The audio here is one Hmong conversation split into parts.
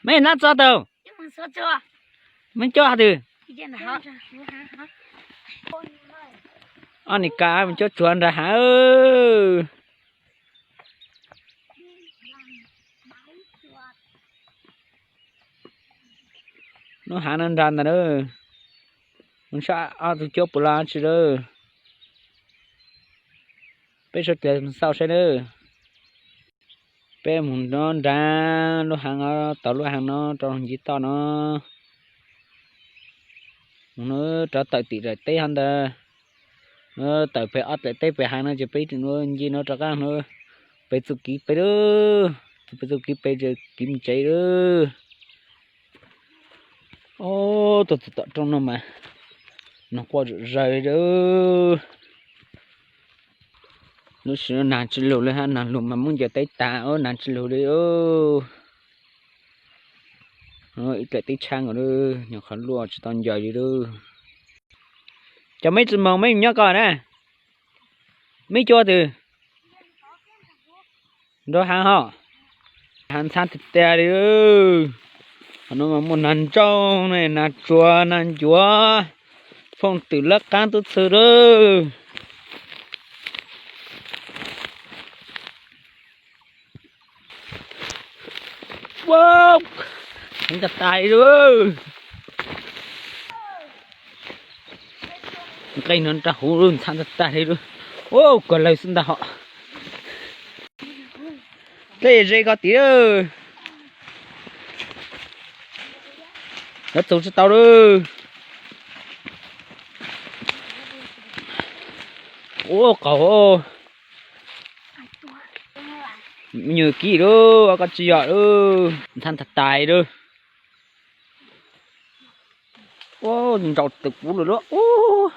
Mej nab txog tau, mej coj twg? Ob ni ka mej coj tsuag nrag hav. Lub hav no nrag ntag na. Mus saib ob tug cuab puas laj tsi lawm. Peb sawv daws xauj saib nawb. Peb mus no nrag lub hav no, tau lub hav no rau ncig toj no. Mus no rov tawm tim daim teb hov ntag. Tawm pem ob daim teb pem hav no ces peb ncig no rov qab no. Pem txuj kev pem lawm, pem txuj kev pem ces kev mus tsev lawm. Ob, tuaj txog tom rooj no mas noog quaj zom zaws li. Lub sij hawm nag tsis lug li hab, nag lug mas muab ncaws teb tag, nag tsis lug li. Ib daim teb tshab nkaus lawm, nyuam qhuav luaj tsis tau ncaws li lawm. Cov meb tsis moog meb nyob ko na, meb cuab twg? Nrau hav hos, hav ntxhab tiag tiag li. Qhov no mas muaj nag ntsoog ne, nag tsuag, nag ncuav, fooj twm lab qaab tub txhw lawm. Ua, ntxhab tag tag li lawm. Nqes no rau huv ntxhab tag tag li lawm. Ua, koj lawg xwb ntag hos. Tej ze koj tim lawm. Yuav txug tsis tau lawm. Ua qaug, me nyuam kib lawm, koj tsis yog lawm, ntxhab tag tag lawm. Ua, nraus tawm kuv lawm lauj. Ua,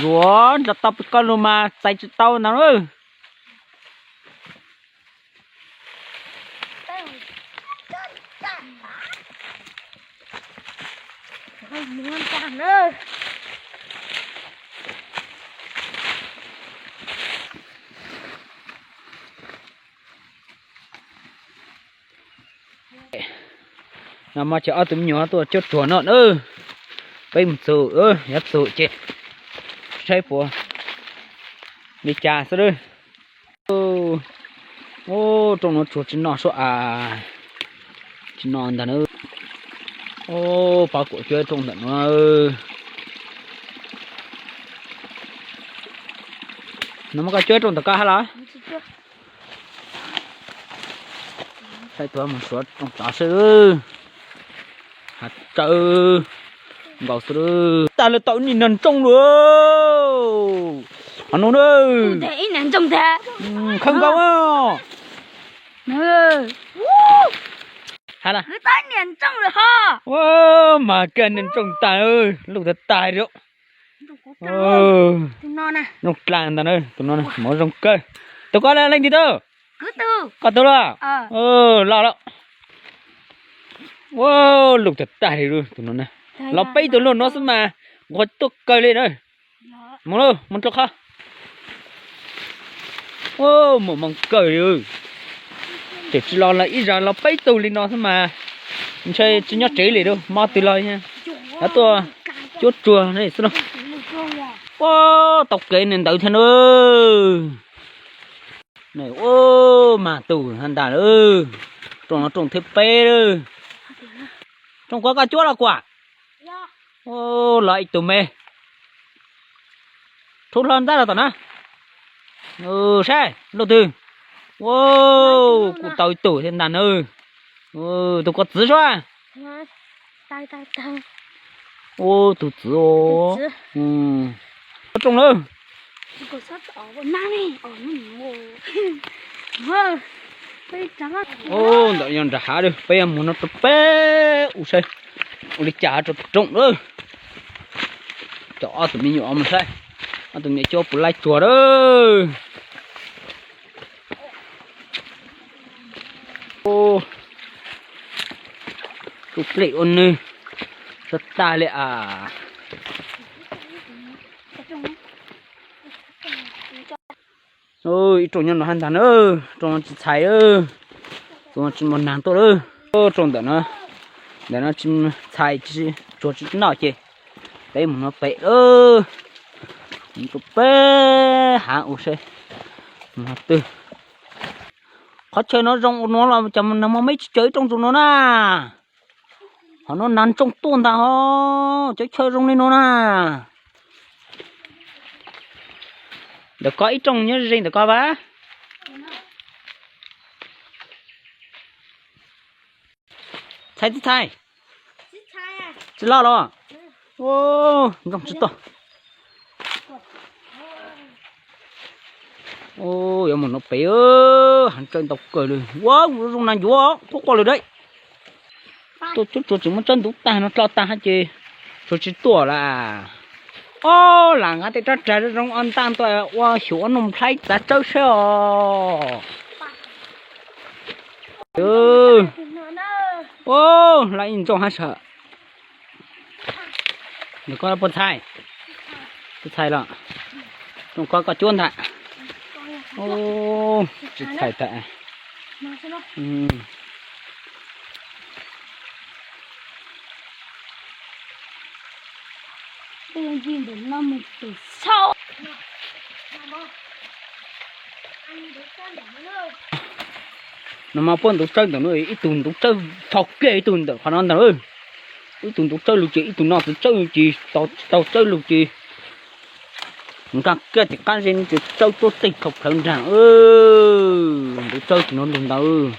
yuav nrog tau peb koj lug mas txais tsis tau ntag lauj. No mas ces ob tug me nyuam tuaj cuab tsuag no na. Peb mus txug, yuav txug ces saib puas li cas xwb. Ub, rooj no tsuag tsis noj suab as. Tsis noj ntag na. Ub, pab kuam cuab rooj ntawm no. No mas koj cuab rooj ntawm koj hab los? Saib tuav mus suav rooj tod seb. Hav tsawv nkaus xwb. Tag lawm, tau ib niag nag ntsooj lawm. Hov no na. Khawb nkaus. Hab na. Ua, mas kawg niag ntsooj tag, luj tag tag li. Zoo dlaa ntag na, tus no mov zoo kawg. Tus koj leej twg tau? Koj tug los? Loj lawm. Ua, luj tag tag li tus no na. Los peb tug luaj no xwb mas nquag tuaj kawg li na. Mus lauj, mus rau qhov. Ua, muaj hmoo kawg li. Tseem tsis los lawm, ib zag los peb tug li no xwb mas ntshe tsis nyob tsev li lauj, hmo twg los yuav tuaj cuab tsuag ne xwb lauj. Ua, tau kev ne ntawd thiab na. Ua, mas tus ntag lawm. Rooj no rooj thib peb lawm. Rooj kuv koj cuab los kuam. Ua, los ib tug me. Rhuav hlo ntab los tom na. Saib luj twg. Ua, kuj tau ib tug thiab ntag na. Tus koj txwv suab. Ua, tus txwv os. Rooj lawm. Ua, rooj lawm. Ntawm yog nram hav lawm, peb yuav mus no rau peb ua saib ua li cas rau tus rooj lawm. Coj ob tug me nyuam mus saib, ob tug me nyuam cuab puas laib tsuag lawm. Tus plem ua nws sab tag li as. Ib rooj nyob no hab ntag na, rooj no tsis txhais, tus no tsis muaj nag tuaj lawm. Rooj ntawm no, ntawm no tsis txhais, tsuag tsis noj ces peb mus no pem lawm. Mus rau peb hav ua saib mus qhov twg. Qhov chaw no zoo ua no los cas nag hmo meb tsis tsaws ib rooj zoo no na. Qhov no nag ntsooj tuaj ntag os, cov chaw zoo li no na. Ntawm ko ib rooj nyob ze ntawm ko vas. Txhais tsis txhais? Tsis loj los? Ntsooj tsis tuaj. Yuav mus no pem, hav tsawb ntau kawg li. Ua zoo nag ncuav quaj quaj li dab. Tuaj cuab tsuas tseem muab tsawb ntub tag no dlo tag hab ces tsuas tsis tuaj lawm. Ob, lam nqa tej rab dlag zoo zoo o ntaj ntua ua xyuam ua noog nplhaib txav tsawb saib os. Ua, lam ib ntsooj hab sawm. Nws ko puas txhais? Tsis txhais los? Rooj ko koj cuab ntag. Tsis txhais tag. No mas puab ntug tsawb ntawm no, ib tug ntug tsawb thaum kiag ib tug ntawm qhov no ntag. Ib tug ntug tsawb lug ces ib tug no tus tsawb ces tau tsawb lug ces nkag kiag tim qab ze no ces tsawb tuab teg thaum plhawv nraag. Ntug tsawb tim no lug ntawd,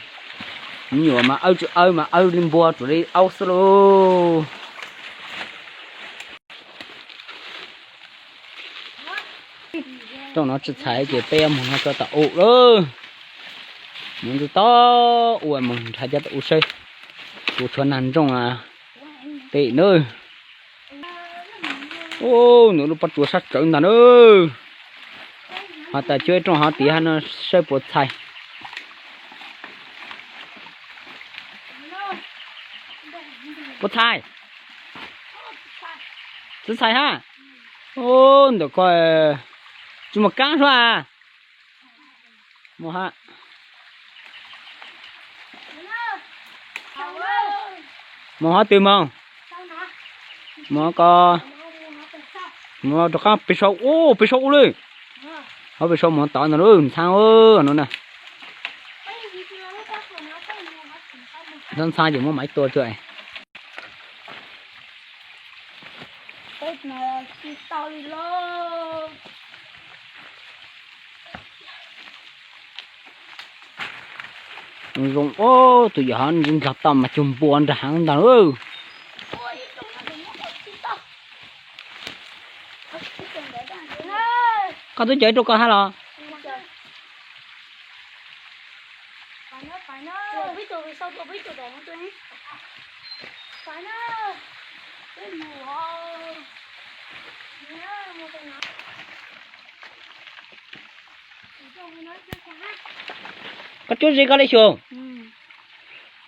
me nyuam mas awb tsis awb mas awb li npua tsuas li aub xwb lauj. Rooj no tsis txhais ces peb yuav mus no tso tom u lawm. Mus ntxiv tom u, mus nrhav cov tom u saib, kuv tshuav nag ntsooj pem nawb. Ub, nws lub pob tsuas sab tsawv ntag nawb. Ho tas cuab ib rooj hov tid hab no saib puas txhais. Puas txhais? Tsis txhais hab. Ub, ntawm ko tsis muaj kaab suab a. Muaj hab. Moog hov twg moog? Moog ko, moog rov qaab peg sau, peg sau ua le. Hov peg sau moog tod ntag lauj, ntxhab no na. Ntxhab ntxhab ces muab maiv tua tsuag. Zoo, ub, tus yawg hov ntog tau mas cuag npua nraag heev ntag lauj. Koj twb cawv rau koj hab los? Koj cuab ze koj le xyoo.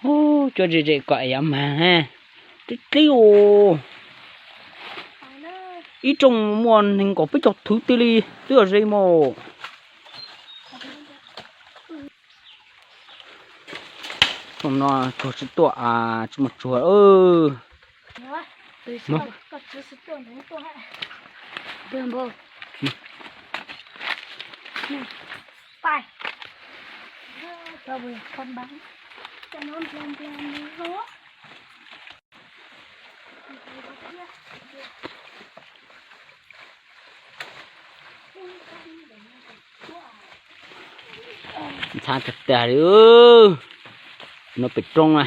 Ub, cuab ze ze kom es yuav mag. Dlib dlib u. Ib rooj muaj neeg nkaum peb caug thwv twg li twb yog ze mas. Rooj no tsuag tsis tuaj, tsis muaj tsuag. Ntxhab tag tag li. No pem roob na.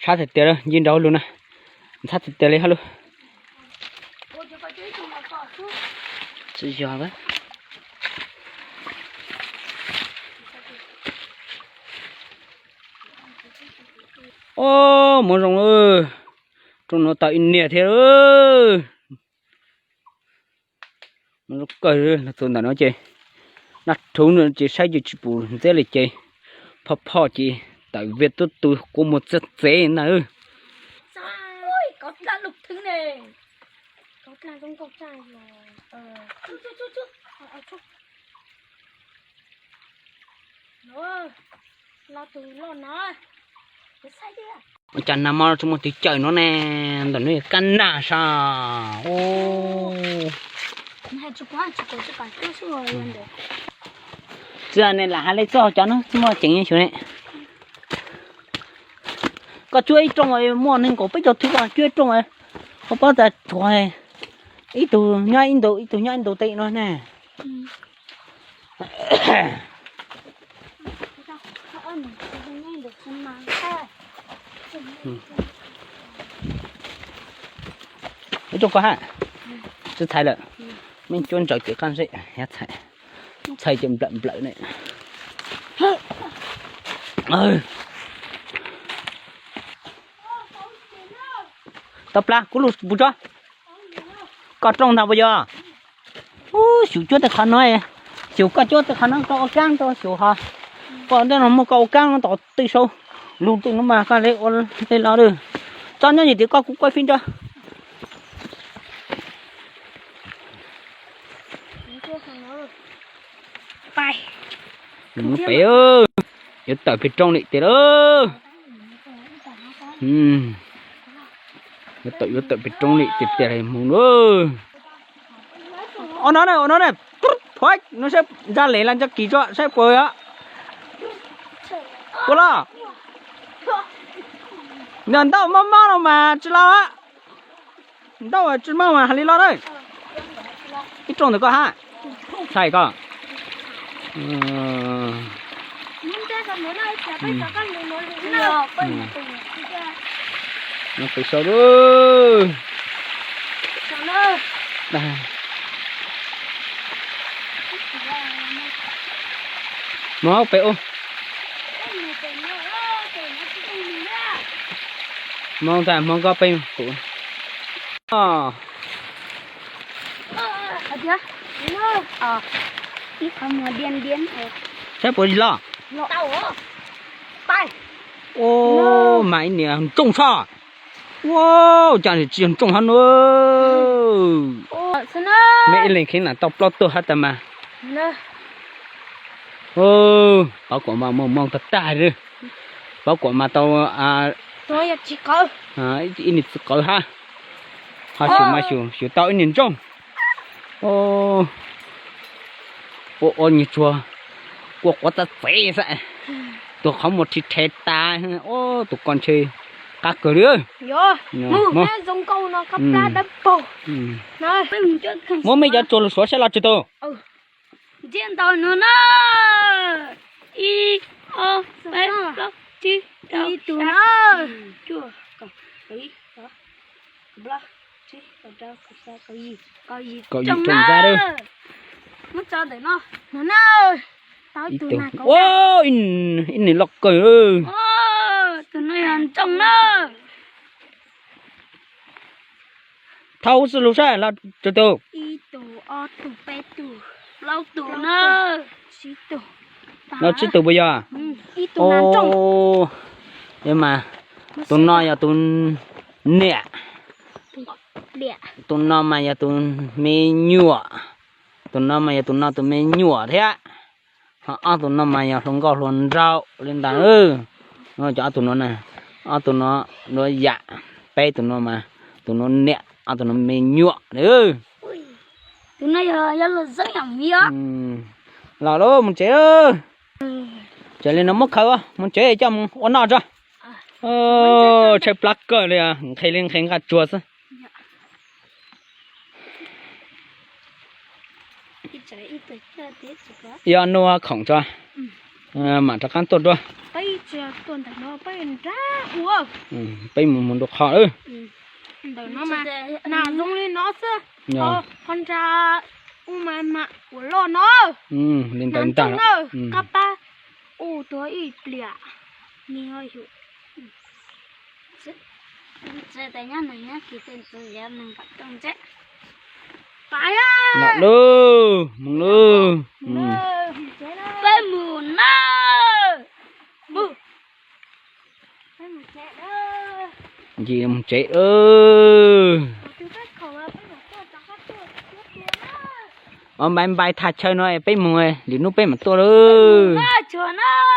Sab tiag tiag li, nce nraud lug na. Ntxhab tiag tiag li hab lug. Tsis yog. Ob, muaj zoo lawm. Rooj no tau ib niag thiab. Muaj zoo kawg, los txog ntawm no ces naj rhuv no ces saib ces tsis pum ntxiab li ces phoj phoj ces tawm vias tub tu kua muag txav txev na. Cas nag hmo tsis muaj twg cawm no ne, ntawm no yog kab nag sas. Txiv ne lam hais li txog cov no tsis muaj ceev xyuv ne. Koj cuab ib rooj muaj nees nkaum peb caug thwv, koj cuab ib rooj, koj paub tas rhuav ib tug nyob ib ntu, ib tug nyob ib ntu tej no ne. Ib rooj koj hab, tsis txhais lawm, mej cuab ntsaws ces koj zeb, txhais ces nplawm nplawm ne. Tau plag kuv lug pus tso. Koj rooj ntag puas yog? Ub, xyum cuab tej qhov no, xyum koj cuab tej qhov no koj ua kaab rau xyum ho. Koj ntawm no muaj koj ua kaab no tom tej saud, lug tej no mas koj le ua le los lawm. Txhob nyob nyuam tim koj, kuv kuaj fib nrog. Pais, yuav tawm pem roob li tiag lawm. Yuav tawm, yuav tawm pem roob li tiag tiag li mus lawm. Ua no ne, ua no ne, phuav no saib, ntsa lem los ntsa kis tso saib puas yog. Puas los? Nws ntau mob mob no mas tsis los. Ntau tsis mob mas hais li los na. Ib rooj ntawm koj hab. Txhais koj. No pem saud lawm. Hmoob pem ub. Hmoob ntag, Hmoob koj pem kuv. Saib puas los. Ua, mas ib niag ntsooj soj. Ua, cas tsis yog ntsooj hab no. Mej ib leeg kheev lam tau plaub tug hab tas mas. Pab kuam mas moog moog tag tag li. Pab kuam mas tau ib niag txiv qawv hab. Ho xyum mas xyum tau ib niag ntsooj. Ua ua nyuag tsuag, kua quav txav txev xwb. Tus qhov muag rhi rhe tas, ua tus ko ntshe qab kawg li. Muab mej cov tsuag lug suav saib los tsis tau. Ntau no na. Ib, ob, peb, plaub, tsib, rau, xya, cuaj, kaum, ib, kaum plaub, tsib, kaum rau, kaum xya, kaum yim, kaum yim rooj ntxa lawm. Ua, ib niag loj kawg. Tus no yog ntsooj na. Thauj xwb lug saib los tsis tau. Ib tug, ob tug, peb tug, plaub tug na. Tsib tug. No tsib tug puas yog? Ib tug na ntsooj. Mas tus no yog tus niam. Tus no mas yog tus me nyuam. Tus no mas yog tus no tus me nyuam thiab. Ho ob tug no mas yog hluas nkauj hluas nraug li ntawd. Cov ob tug no, ob tug no luag yam, peb tug no mas tus no niam, ob tug no me nyuam. Tus no yog, yog luag zeeb yom. Los lawm mus tsev. Tsev li no muab khaws mus tsev coj mus ua noj tso. Tshaib plab kawg li, nqhis li nqhis nqaj tsuag xwb. Yog nug khoom tso, mam rov qab tuaj dua. Peb mus mus nraum qhov lawm. Ntawm no mas nag zoo li no xwb. Ho nrad Ua mas mas ua loj no. Li ntawd ntag. Qab pab ua tuag ib pliag. Los lawm, mus lawm. Peb mus na. Nce mus tsev. Npai npai thaj chaw no peb mus, lwm hnub peb mam tuaj lawm.